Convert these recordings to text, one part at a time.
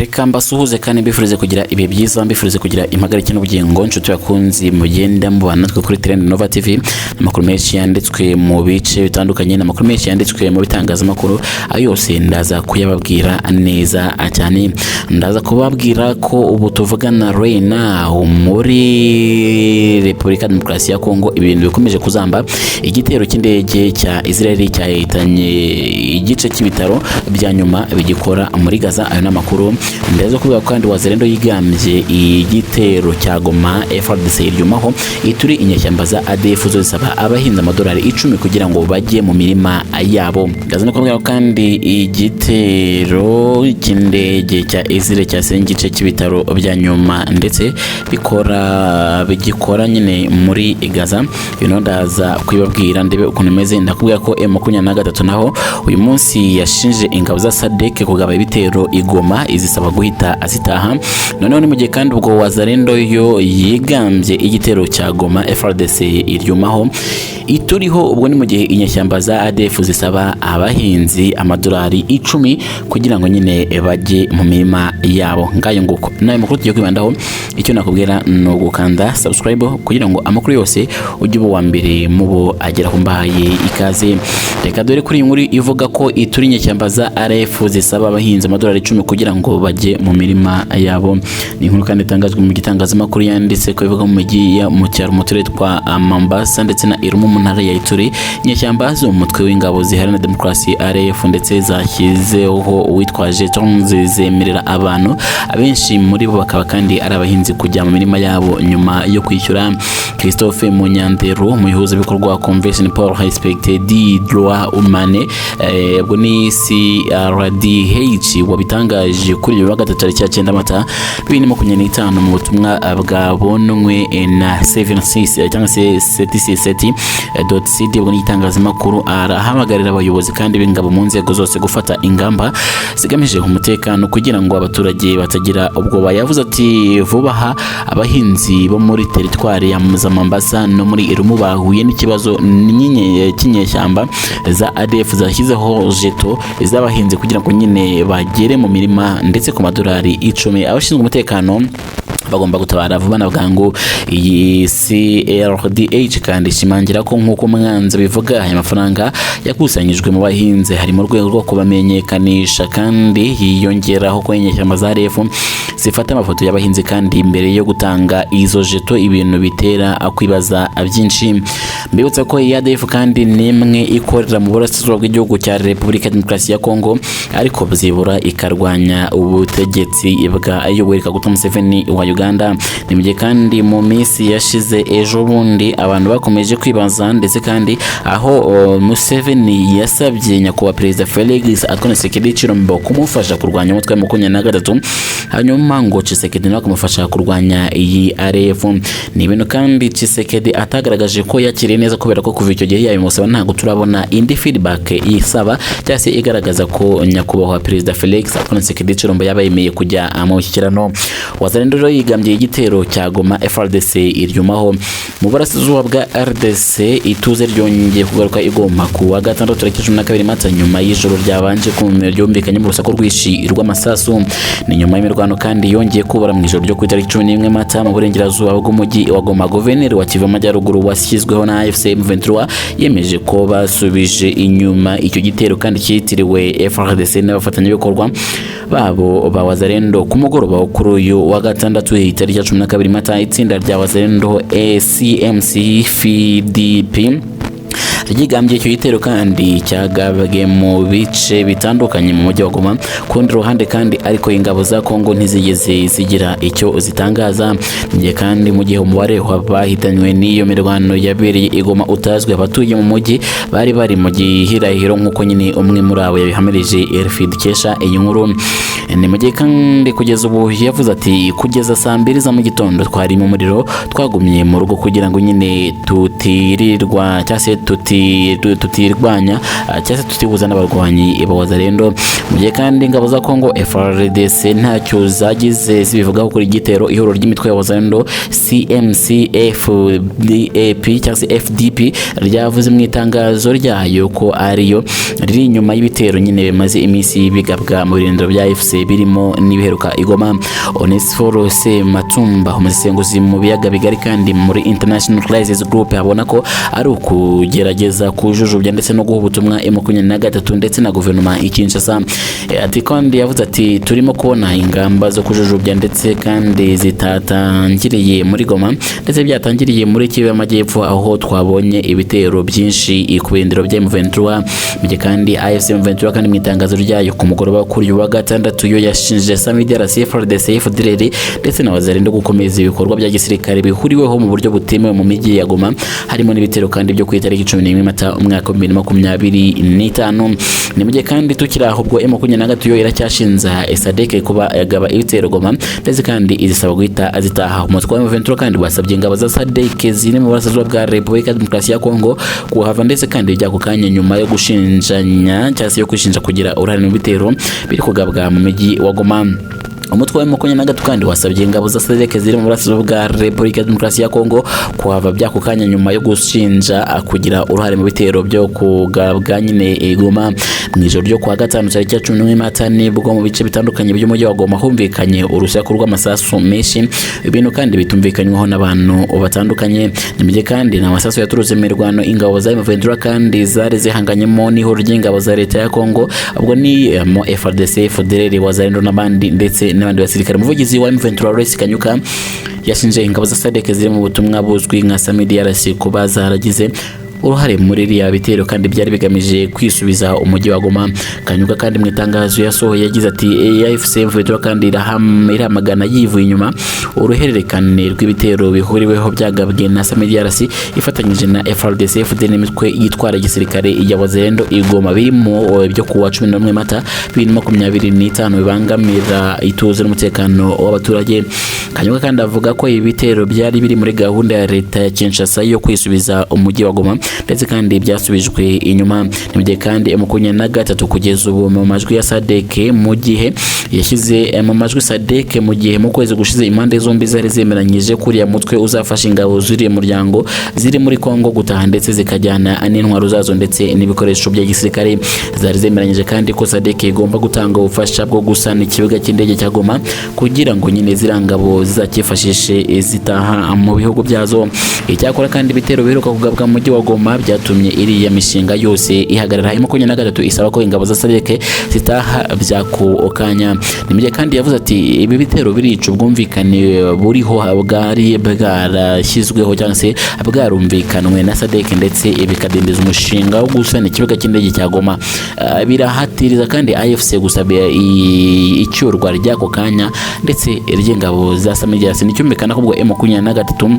Reka mbasuhuze kandi mbifurize kugira ibihe byiza, mbifurize kugira impagarike n'ubugingo, inshuti bakunzi mugenda mubana natwe kuri Trend Nova TV. Amakuru menshi yanditswe mu bice bitandukanye n'amakuru menshi yanditswe mu bitangazamakuru, ayo yose ndaza kuyababwira neza cyane. Ndaza kubabwira ko ubu tuvugana right now muri Repubulika Demokarasi ya Kongo ibintu bikomeje kuzamba. Igitero cy'indege cya Israel cyahitanye igice cy'ibitaro bya nyuma bigikora muri Gaza. Ayo ni amakuru ndaza kuvuga. Kandi Wazalendo yigambye igitero cya Goma, FARDC iryumaho. Ituri, inyeshyamba za ADF zo zisaba abahinzi amadolari 10 kugira ngo bajye mu mirima yabo. Ndaza no kubwira kandi igitero cy'indege cya Israel cyasenye igice cy'ibitaro bya nyuma ndetse bikora bigikora nyine muri Gaza. Ibintu ndaza kubibabwira, ndebe ukuntu imeze. Ndakubwira ko M23 naho uyu munsi yashinje ingabo za SADC kugaba ibitero i Goma, izisaba guhita zitaha. Noneho ni mu gihe kandi ubwo Wazalendo yo yigambye igitero cya Goma, FARDC iryumaho. Ituriho ubwo ni mu gihe inyeshyamba za ADF zisaba abahinzi amadolari 10 kugira ngo nyine bajye mu mirima yabo. Ngayo nguko nayo makuru tugiye kwibandaho. Icyo nakubwira ni ugukanda subscribe kugira ngo amakuru yose ujye uba uwa mbere mu bo agera ku. Mbahaye ikaze. Reka dore kuri iyi nkuru ivuga ko Ituri inyeshyamba za RF zisaba abahinzi amadolari 10 kugira ngo bajye mu mirima yabo. Ni inkuru kandi itangazwa mu gitangazamakuru yanditse ko ivuga mu mijyi ya mu cyaro mu turere twa Mambasa ndetse na Irumu mu ntara ya Ituri, inyeshyamba zo mu mutwe w'ingabo ziharanira demokarasi RF ndetse zashyizeho uwitwa jetons zemerera abantu, abenshi muri bo bakaba kandi ari abahinzi, kujya mu mirima yabo nyuma yo kwishyura. Christophe Munyandero, umuhuzabikorwa wa Convention pour Respect du Droit Humain, ubwo ni CRDH, wabitangaje kuri uyu wa gatatu tariki ya 9 Mata 2025 mu butumwa bwabonwe na 76 cyangwa se 77 cd, ubwo ni igitangazamakuru, arahamagarira abayobozi kandi b'ingabo mu nzego zose gufata ingamba zigamije umutekano kugira ngo abaturage batagira ubwoba. Yavuze ati: "Vuba aha abahinzi bo muri teritwari ya Mambasa no muri Irumu bahuye n'ikibazo cy'inyeshyamba za ADF zashyizeho jeto z'abahinzi kugira ngo nyine bagere mu mirima ndetse ku madolari 10. Abashinzwe umutekano bagomba gutabara vuba na bwangu." Iyi CRDH kandi ishimangira ko nk'uko umwanzi bivuga, aya mafaranga yakusanyijwe mu bahinzi hari mu rwego rwo kubamenyekanisha, kandi hiyongeraho ko inyeshyamba za RF zifata amafoto y'abahinzi kandi mbere yo gutanga izo jeto, ibintu bitera kwibaza byinshi. Mbibutsa ko iyi ADF kandi ni imwe ikorera mu burasirazuba bw'igihugu cya Repubulika ya Demokarasi ya Kongo, ariko byibura ikarwanya ubutegetsi bwa Yoweri Kaguta Museveni wa Uganda. Ni mu gihe kandi mu minsi yashize, ejo bundi, abantu bakomeje kwibaza ndetse kandi aho Museveni yasabye nyakubahwa Perezida Felix Antoine Tshisekedi Tshilombo kumufasha kurwanya umutwe wa 23, hanyuma ngo Tshisekedi nawe akamufasha kurwanya iyi RF. Ni ibintu kandi Tshisekedi atagaragaje ko yakiriye neza, kubera ko kuva icyo gihe yabimusaba ntabwo turabona indi feedback isaba cyangwa se igaragaza ko nyakubahwa Perezida Felix Antoine Tshisekedi Tshilombo yaba yemeye kujya mu mushyikirano. Wazalendo rero yigambye igitero cya Goma, FARDC iryumaho. Mu burasirazuba bwa RDC ituze ryongeye kugaruka i Goma ku wa gatandatu tariki 12 Mata, nyuma y'ijoro ryabanje ryumvikanye mu rusaku rwinshi rw'amasasu. Ni nyuma y'imirwano kandi yongeye kubura mu ijoro ryo ku itariki 11 Mata mu burengerazuba bw'umujyi wa Goma. Guverineri wa Kivu Amajyaruguru washyizweho na AFC M23 yemeje ko basubije inyuma icyo gitero kandi cyitiriwe FARDC n'abafatanyabikorwa babo ba Wazalendo. Ku mugoroba wo kuri uyu wa gatandatu itariki ya 12 Mata, itsinda rya Wazalendo ACMC FDP ryigambye icyo gitero kandi cyagabwe mu bice bitandukanye mu mujyi wa Goma. Ku rundi ruhande kandi ariko, ingabo za Kongo ntizigeze zigira icyo zitangaza. Mu kandi mu gihe umubare w'abahitanywe n'iyo mirwano yabereye i Goma utazwi, abatuye mu mujyi bari bari mu gihirahiro, nk'uko nyine umwe muri abo yabihamirije RFI dukesha iyi nkuru. Ni mu gihe kandi kugeza ubu yavuze ati: "Kugeza saa 2 za mu gitondo twari mu muriro, twagumye mu rugo kugira ngo nyine tutirirwa cyangwa se tuti tutirwanya cyangwa se tutihuza n'abarwanyi ba Wazalendo. Mu gihe kandi ingabo za Kongo FARDC ntacyo zagize zibivugaho kuri igitero, ihuriro ry'imitwe ya Wazalendo CMC FDAP cyangwa se FDP ryavuze mu itangazo ryayo ko ariyo riri inyuma y'ibitero nyine bimaze iminsi bigabwa mu birindiro bya AFC, birimo n'ibiheruka i Goma. Onesphore Sematumba, umusesenguzi mu biyaga bigari kandi muri International Crisis Group, abona ko ari ukugerageza kujujubya ndetse no guha ubutumwa M23 ndetse na guverinoma i Kinshasa. Ati kandi yavuze ati: "Turimo kubona ingamba zo kujujubya, ndetse kandi zitatangiriye muri Goma, ndetse byatangiriye muri Kivu y'Amajyepfo, aho twabonye ibitero byinshi ku birindiro bya M23." Mu gihe kandi AFC M23 kandi mu itangazo ryayo ku mugoroba kuri uyu wa gatandatu, yo yashinje SAMIDRC, FARDC, FDLR ndetse na Wazalendo gukomeza ibikorwa bya gisirikare bihuriweho mu buryo butemewe mu mijyi ya Goma, harimo n'ibitero kandi byo ku itariki 11 Mata umwaka wa 2025. Ni mu gihe kandi tukiri aho, ubwo M23 yo iracyashinza SADC kuba yagaba ibitero Goma, ndetse kandi izisaba guhita zitaha. Umutwe wa M23 kandi wasabye ingabo za SADC ziri mu burasirazuba bwa Repubulika ya Demokarasi ya Kongo kuhava, ndetse kandi by'ako kanya, nyuma yo gushinjanya cyangwa se yo kwishinja kugira uruhare mu bitero biri kugabwa mu mijyi wa Goma. Umutwe wa M23 kandi wasabye ingabo za SADC ziri mu burasirazuba bwa Repubulika ya Demokarasi ya Kongo kuhava by'ako kanya, nyuma yo gushinja kugira uruhare mu bitero byo kugabwa nyine i Goma. Mu ijoro ryo kuwa gatanu tariki ya 11 Mata, nibwo mu bice bitandukanye by'umujyi wa Goma humvikanye urusaku rw'amasasu menshi, ibintu kandi bitumvikanyweho n'abantu batandukanye. Ni mu gihe kandi nta masasu yaturutse mu mirwano ingabo za M23 kandi zari zihanganyemo n'ihuriro ry'ingabo za leta ya Kongo, ubwo ni mo FARDC, FDLR, Wazalendo n'abandi ndetse n'abandi basirikare. Umuvugizi wa M23 Lawrence Kanyuka yashinje ingabo za SADC ziri mu butumwa buzwi nka SAMIDRC kuba zaragize uruhare muri iriya bitero kandi byari bigamije kwisubiza umujyi wa Goma. Kanyuka kandi mu itangazo yasohoye yagize ati: "AFC M23 kandi iramagana yivuye inyuma uruhererekane rw'ibitero bihuriweho byagabwe na SAMIDRC ifatanyije na FARDC, FDL n'imitwe yitwara gisirikare ya Wazalendo i Goma, birimo byo kuwa 11 Mata 2025, bibangamira ituze n'umutekano w'abaturage." Kanyuka kandi avuga ko ibi bitero byari biri muri gahunda ya leta ya Kinshasa yo kwisubiza umujyi wa Goma, ndetse kandi byasubijwe inyuma. Ni mu gihe kandi M23 kugeza ubu mu majwi ya SADC, mu gihe yashyize mu majwi SADC, mu gihe mu kwezi gushize impande zombi zari zemeranyije kuriya mutwe uzafasha ingabo z'uriya muryango ziri muri Kongo gutaha, ndetse zikajyana n'intwaro zazo ndetse n'ibikoresho bya gisirikare. Zari zemeranyije kandi ko SADC igomba gutanga ubufasha bwo gusana ikibuga cy'indege cya Goma, kugira ngo nyine ziriya ngabo zizacyifashishe zitaha mu bihugu byazo. Icyakora kandi ibitero biheruka kugabwa mu mujyi wa Goma byatumye iriya mishinga yose ihagarara. M23 isaba ko ingabo za SADC zitaha by'ako kanya. Ni mu gihe kandi yavuze ati: "Ibi bitero birica ubwumvikane buriho bwari bwarashyizweho cyangwa se bwarumvikanwe na SADC, ndetse bikadindiza umushinga wo gusana ikibuga cy'indege cya Goma. Birahatiriza kandi AFC gusaba icyurwa ry'ako kanya ndetse ry'ingabo za SAMIDRC." Nicyumvikana ko ubwo M23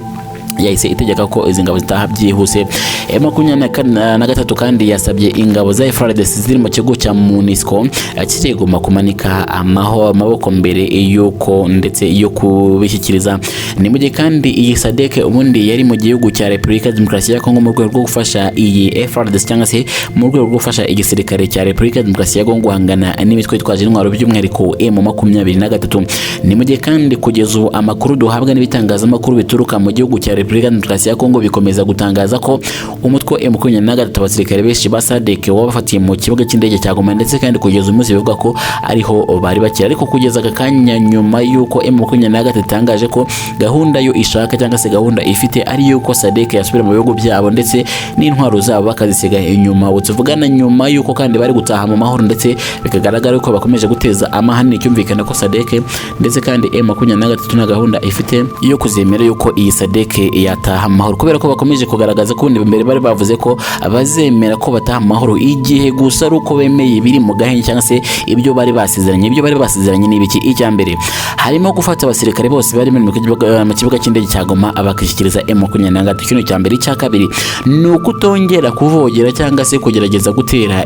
yahise itegeka ko izi ngabo zitaha byihuse. M23 kandi yasabye ingabo za FARDC ziri mu kigo cya MONUSCO kiri Goma kumanika amaboko mbere yuko ndetse yo kubishyikiriza. Ni mu gihe kandi iyi SADC ubundi yari mu gihugu cya Repubulika ya Demokarasi ya Kongo mu rwego rwo gufasha iyi FARDC, cyangwa se mu rwego rwo gufasha igisirikare cya Repubulika ya Demokarasi ya Kongo guhangana n'imitwe yitwaje intwaro, by'umwihariko M23. Ni mu gihe kandi kugeza ubu amakuru duhabwa n'ibitangazamakuru bituruka mu gihugu cya Repubulika ya Demokarasi ya Kongo bikomeza gutangaza ko umutwe wa M23 abasirikare benshi ba SADC wabafatiye mu kibuga cy'indege cya Goma, ndetse kandi kugeza uyu munsi bivuga ko ariho bari bakiri. Ariko kugeza aka kanya, nyuma y'uko M23 itangaje ko gahunda yo ishaka cyangwa se gahunda ifite ari yuko SADC yasubira mu bihugu byabo, ndetse n'intwaro zabo bakazisiga inyuma, ubu tuvugana, nyuma y'uko kandi bari gutaha mu mahoro, ndetse bikagaragara ko bakomeje guteza amahane, cyumvikana ko SADC ndetse kandi M23 nta gahunda ifite yo kuzemera yuko iyi SADC yataha mu mahoro, kubera ko bakomeje kugaragaza ko ubundi mbere bari bavuze ko bazemera ko bataha mu mahoro igihe gusa ari uko bemeye biri mu gahenge cyangwa se ibyo bari basezeranye. Ibyo bari basezeranye ni ibiki? Icya mbere harimo gufata abasirikare bose bari mu kibuga cy'indege cya Goma bakishyikiriza M23. Kino cya mbere. Icya kabiri ni ukutongera kuvogera cyangwa se kugerageza gutera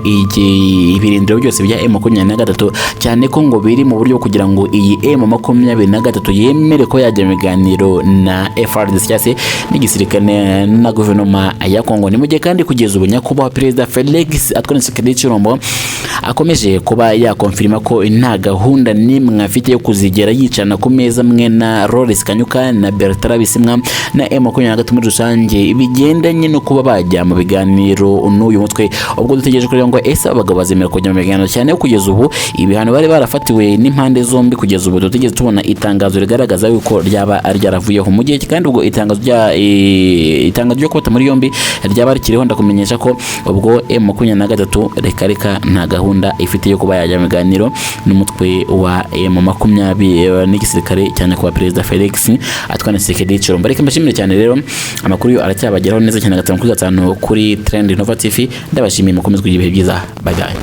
ibirindiro byose bya M23, cyane ko ngo biri mu buryo kugira ngo iyi M23 yemere ko yajya mu biganiro na FARDC cyangwa se gisirikare n'igisirikare na guverinoma ya Kongo. Ni mu gihe kandi kugeza ubu nyakubahwa Perezida Felix Antoine Tshisekedi Tshilombo akomeje kuba yakonfirima ko nta gahunda n'imwe afite yo kuzigera yicarana ku meza amwe na Lawrence Kanyuka na Bertrand Bisimwa na M23 muri rusange, bigendanye no kuba bajya mu biganiro n'uyu mutwe. Ubwo dutegereje kureba ngo ese abagabo bazemera kujya mu biganiro, cyane ko kugeza ubu ibihano bari barafatiwe n'impande zombi, kugeza ubu tutigeze tubona itangazo rigaragaza yuko ryaba ryaravuyeho. Mu gihe kandi ubwo itangazo ryo kubata muri yombi ryaba rikiriho, ndakumenyesha ko ubwo M23 reka reka, nta gahunda ifite yo kuba yajya mu biganiro n'umutwe wa M20 n'igisirikare, cyane kuba Perezida Felix Antoine Tshisekedi Tshilombo. Reka mbashimire cyane rero, amakuru yo aracyabageraho neza cyane 5 kuri 5 kuri Trend Nova TV. Ndabashimiye, mukomeze kugira ibihe byiza. Bye bye.